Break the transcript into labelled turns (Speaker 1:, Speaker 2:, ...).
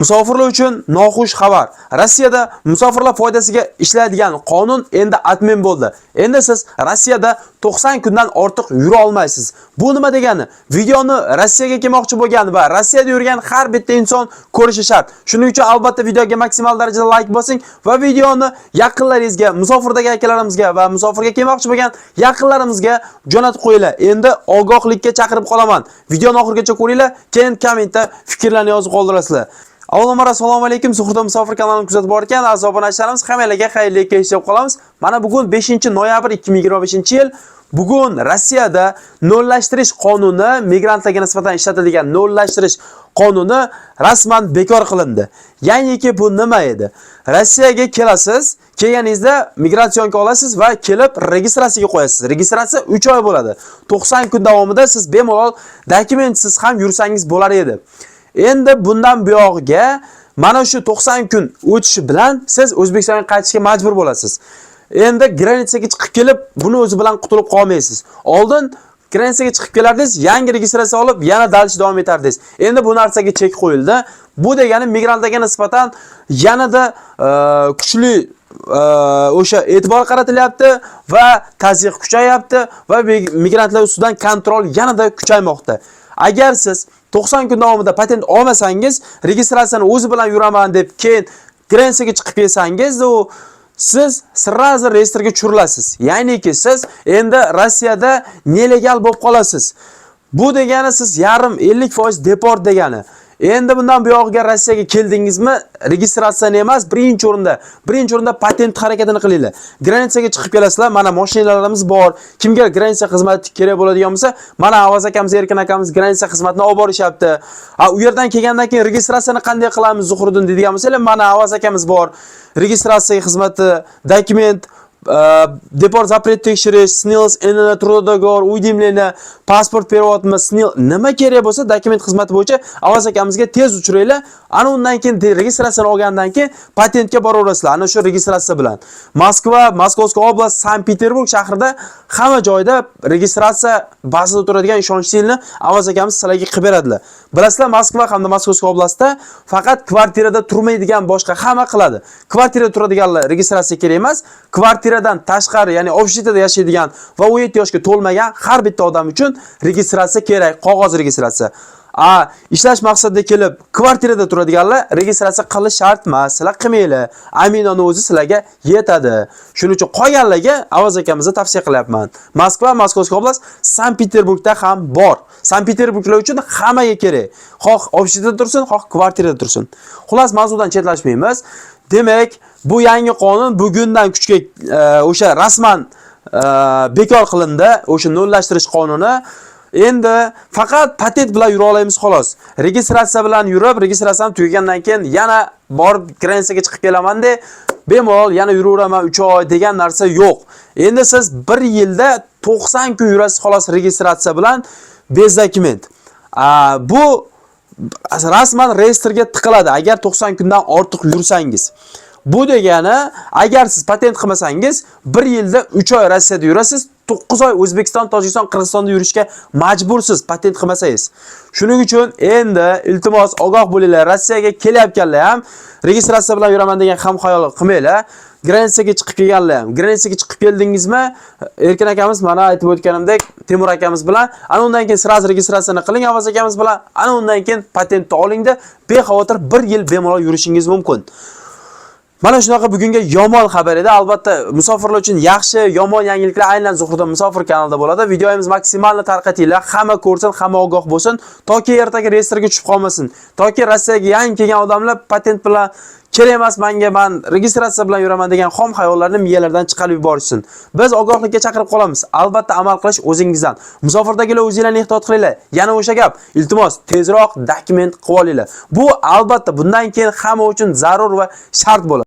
Speaker 1: Musofirlar uchun noxush xabar. Rossiyada musofirlar foydasiga ishlaydigan qonun endi отмен bo'ldi. Endi siz Rossiyada 90 kundan ortiq yura olmaysiz. Bu nima degani? Videoni Rossiyaga kelmoqchi bo'lgan va Rossiyada yurgan har bitta inson ko'rishi shart. Shuning uchun albatta videoga maksimal darajada like bosing va videoni yaqinlaringizga, musofirdagi akalarimizga va musofirga kelmoqchi bo'lgan yaqinlarimizga jo'natib qo'yinglar. Endi ogohlikka chaqirib qolaman. Videoni oxirigacha ko'ringlar, keyin kommentda fikrlarni yozib qoldirasizlar. Avvalambor, assalomu alaykum. Zuhriddin Musofir kanalini kuzatib borgan aziz obunachilarimiz, hammalarga xayrli kech deb qolamiz. Mana bugun 5-noyabr 2025-yil. Bugun Rossiyada nollashtirish qonuni, migrantlarga nisbatan ishlatiladigan nollashtirish qonuni rasman bekor qilindi. Ya'niki bu nima edi? Rossiyaga kelasiz, kelganingizda миграционка olasiz va kelib registratsiyaga qo'yasiz. Registratsiya 3 oy bo'ladi. 90 kun davomida siz bemalol dokumentsiz ham yursangiz bo'lar edi. Endi bundan buyog'iga mana shu 90 kun o'tishi bilan siz O'zbekistonga qaytishga majbur bo'lasiz. Endi граница ga chiqib kelib, buni o'zi bilan qutulib qolmaysiz. Oldin граница ga chiqib kelardingiz, yangi registratsiya olib, yana дальше davom etardingiz. Endi bu narsaga chek qo'yildi. Bu degani migrantlarga nisbatan yanada kuchli o'sha e'tibor qaratilyapti va tazyiq kuchayapti va migrantlar ustidan контроль yanada kuchaymoqda. Agar siz 90 kun davomida patent olmasangiz, registratsiyani o'zi bilan yuraman deb keyin граница ga chiqib kelsangiz, u siz сразу reyestrga tushirilasiz. Ya'niki siz endi Rossiyada нелегал bo'lib qolasiz. Bu degani siz yarim 50% deport degani. Endi bundan buyog'iga Rossiyaga keldingizmi, registratsiyani emas, birinchi o'rinda patent harakatini qilinglar. Граница ga chiqib kelasizlar, mana mashinalarimiz bor. Kimga граница xizmati kerak bo'ladigan bo'lsa, mana Avaz akamiz, Erkin akamiz граница xizmatini olib borishyapti. Ha, u yerdan kelgandan keyin registratsiyani qanday qilamiz, Zuhriddin, deydigan bo'lsanglar, mana Avaz akamiz bor. Registratsiya xizmati, dokument, депорт запрет tekshirish, СНИЛС, ИНН, трудоговор, уведомление, pasport перевод mi, СНИЛС, nima kerak bo'lsa dokument xizmati bo'yicha Avaz akamizga tez uchranglar. Ana undan keyin registratsiyani olgandan keyin patentga boraverasizlar. Ana shu registratsiya bilan. Moskva, Московская область, Sankt-Peterburg shahrida hamma joyda registratsiya bazada turadigan ishonchli Avaz akamiz sizlarga qilib beradilar. Bilasizlar, Moskva hamda Московская область da faqat kvartirada turmaydigan boshqa hamma qiladi. Kvartirada turadiganlar registratsiya kerak emas. Kvartiradan tashqari, ya'ni общежитие da yashaydigan va 17 yoshga to'lmagan har bitta odam uchun registratsiya kerak, qog'oz registratsiya. A, ishlash maqsadida kelib kvartirada turadiganlar registratsiya qilish shart emas. Sizlar qilmanglar. Aminoni o'zi sizlarga yetadi. Shuning uchun qolganlarga Avaz akamizni tavsiya qilyapman. Moskva, Московская область, Sankt-Peterburgda ham bor. Sankt-Peterburglar uchun hammaga kerak. Xoh общежитие da tursin, xoh kvartirada tursin. Xullas, mavzudan chetlashmaymiz. Demak, bu yangi qonun bugundan kuchga o'sha rasman bekor qilindi. O'sha nollashtirish qonuni. Endi faqat patent bilan yura olamiz, xolos. Registratsiya bilan yurib, registratsiyani tugagandan keyin yana borib граница ga chiqib kelaman de, bemalol yana yuraveraman 3 oy degan narsa yo'q. Endi siz 1 yilda 90 kun yurasiz, xolos, registratsiya bilan без документ. Bu rasman reyestrga tiqiladi agar 90 kundan ortiq yursangiz. Bu degani, agar siz patent qilmasangiz, 1 yilda 3 oy Rossiyada yurasiz, 9 oy O'zbekiston, Tojikiston, Qirg'izistonda yurishga majbursiz patent qilmasangiz. Shuning uchun endi iltimos, ogoh bo'linglar. Rossiyaga kelayotganlar ham registratsiya bilan yuraman degan ham xayol qilmanglar. Граница ga chiqib kelganlar ham, граница ga chiqib keldingizmi? Erkin akamiz, mana aytib o'tganimdek, Temur akamiz bilan, ana undan keyin сразу registratsiyani qiling Avaz akamiz bilan, ana undan keyin patentni olingda, bexavotir 1 yil bemalol yurishingiz mumkin. Mana shunaqa bugungi yomon xabar edi. Albatta, musofirlar uchun yaxshi, yomon yangiliklar aynan Zuhriddin Musofir kanalida bo'ladi. Videomiz maksimal tarqatinglar, hamma ko'rsin, hamma ogoh bo'lsin, toki ertaga reyestrga tushib qolmasin. Toki Rossiyaga yangi kelgan odamlar patent bilan kerak emas menga, men registratsiya bilan yuraman degan xom xayollarni miyalardan chiqarib yuborishsin. Biz ogohlikka chaqirib qolamiz. Albatta, amal qilish o'zingizdan. Musofirdagilar, o'zinglarni ehtiyot qilinglar. Yana o'sha gap, iltimos, tezroq dokument qilib olinglar. Bu albatta bundan keyin hamma uchun zarur va shart bo'ladi.